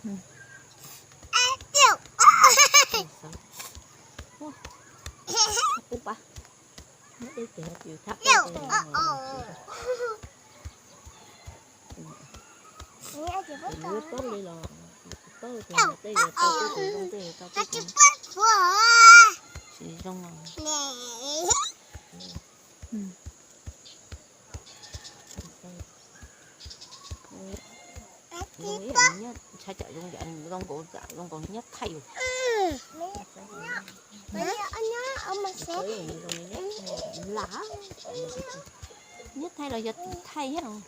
Ub pa, muab dej ces yus thab qab. Yus paub li los, paub tias tej yus tau tej tus zoo, tej yus tau tej tus tsis zoo os. Ntshai tsam zoo, zoo nkaus, zoo nkaus nyiab thaij yus. Lam, nyiab thaij los yog tim thaij thiab os.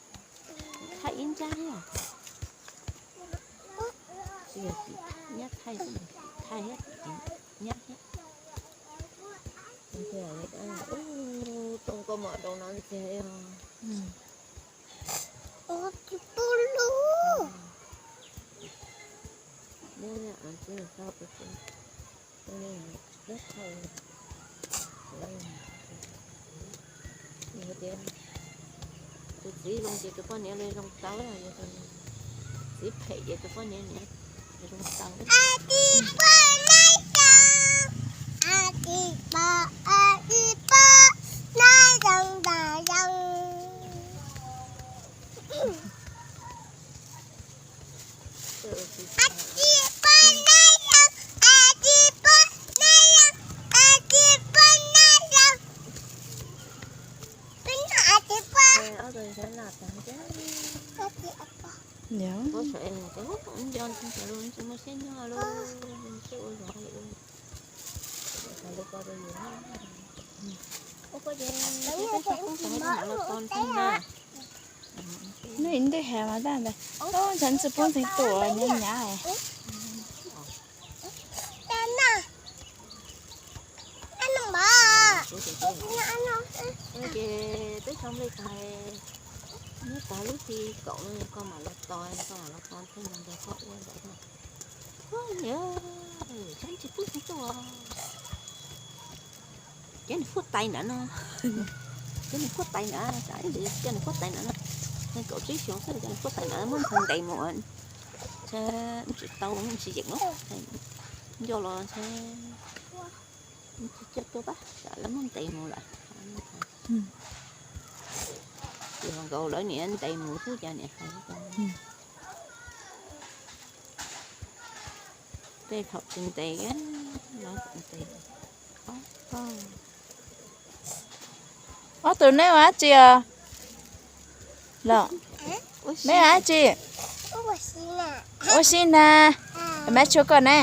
Tsis yog tim nyiab thaij xwb, tim thaij thiab tim nyiab thiab. Ub, tau koj mom rau no ntxiag os. Ub, tsis pub lub. Nyob, nyob, tsis tau, tsis tau. Nyob thaij. Hais tias tus txiv zoo ces tus poj niam li zoo tau, yog tus txiv phem ces tus poj niam nim zoo tau. Nws ntej has mas tag ntawd, ntshai tsis pub ntxeev tuam nyav nyav. Ces twb xyoo nplej tag, nyob tag lub hli kaum no koj mam los tos, koj mam los tos thiaj li nrog koj ua ntawd. Ub, niam, ntshai tsis pub ntxeev tuam. Cov niag huab tais ntawd no, cov niag huab tais ntawd, cov niag huab tais ntawd no, nees nkaum tsib xyoos xwb, cov niag huab tais ntawd muab ntxhais ntes mus, tsis tau, tsis yeem lawm, nco los ntshe tsis coj tuaj pab, tsam lawv muab ntes mus lawm. Ces nkaus lawv niam ntes mus xwb cas niam hais. Tej thaum tsis ntes, lawv tsis ntes. Ob tug neb ua dab tsi os? Los, neb ua dab tsi? Ua si na. Mab Tshuaj koj ne?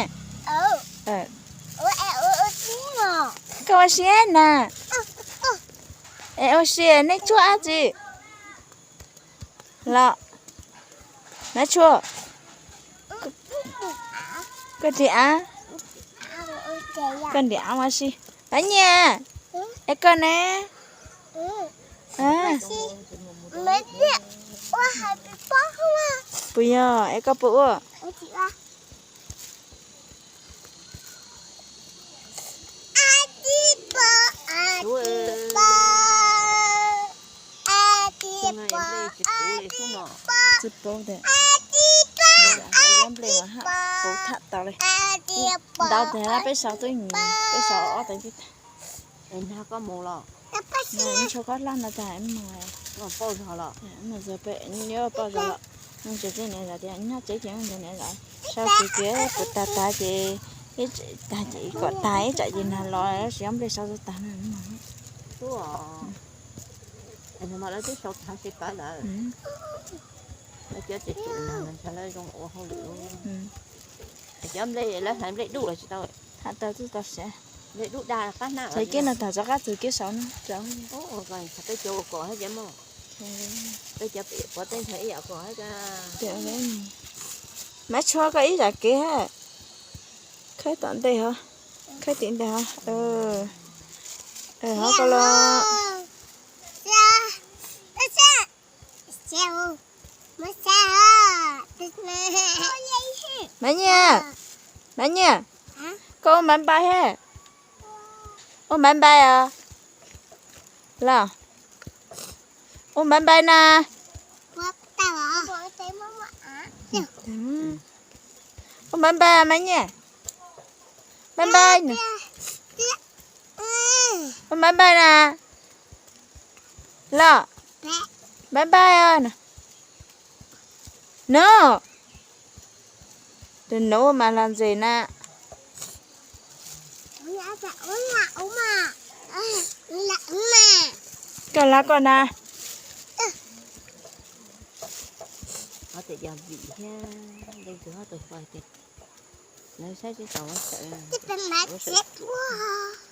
Koj ua si na. Es ua si nej tsuag dab tsi? Los, Mab Tshuaj, koj nrhiav av, koj nrhiav av ua si. Mab Nyiaj, es koj ne? Puas yog es koj puas ua? Tsis pub tias, lawv yuav nplej mas haj puv tham tau li. Ntau tiag, peb sau tub, peb sau ob tau tib tag. Nag koj mus los, ntshe koj laj no tag mus. Pauj zog los, nyob pauj zog los, nws tsev niam zam tias nyob tsev ces nws niam zam, sau kiag kiag puas tag tag ces, tag ces kom tag ib tsam ces nag los tsis yuav nplej sau tag no. Lawv twb sau tag tsis pab lawm. Lawv cov tseem tsum nag los ntshe lawv zoo ua hauj lwm. Cov nplej lawv hlais nplej dub los tsis tau. Nplej dub dag qab hnab. Txhais kiag no tag rov qab txug kiag saud no. Peb cov ua kom hab cov mog. Peb cov pov teb ntshe ib yam kom hab. Mab Tshuaj koj ib zam kev hab. Khawb tom ntej hov, khawb tim ntej hov. Hov koj los. Mab Nyiaj, Mab Nyiaj, koj ua maiv npai hab? Ua maiv npai os? Los, ua maiv npai na. Ua npaj npaj mas nyaj. Npaj npaj. Ua npaj npaj na. Los. Npaj npaj os. No. Tus nus mas los ntses na. Koj lab koj na. Ob tes yog vim thiab leej twg ob tug hais tias lawv saib seb tau sawv, sawv puag.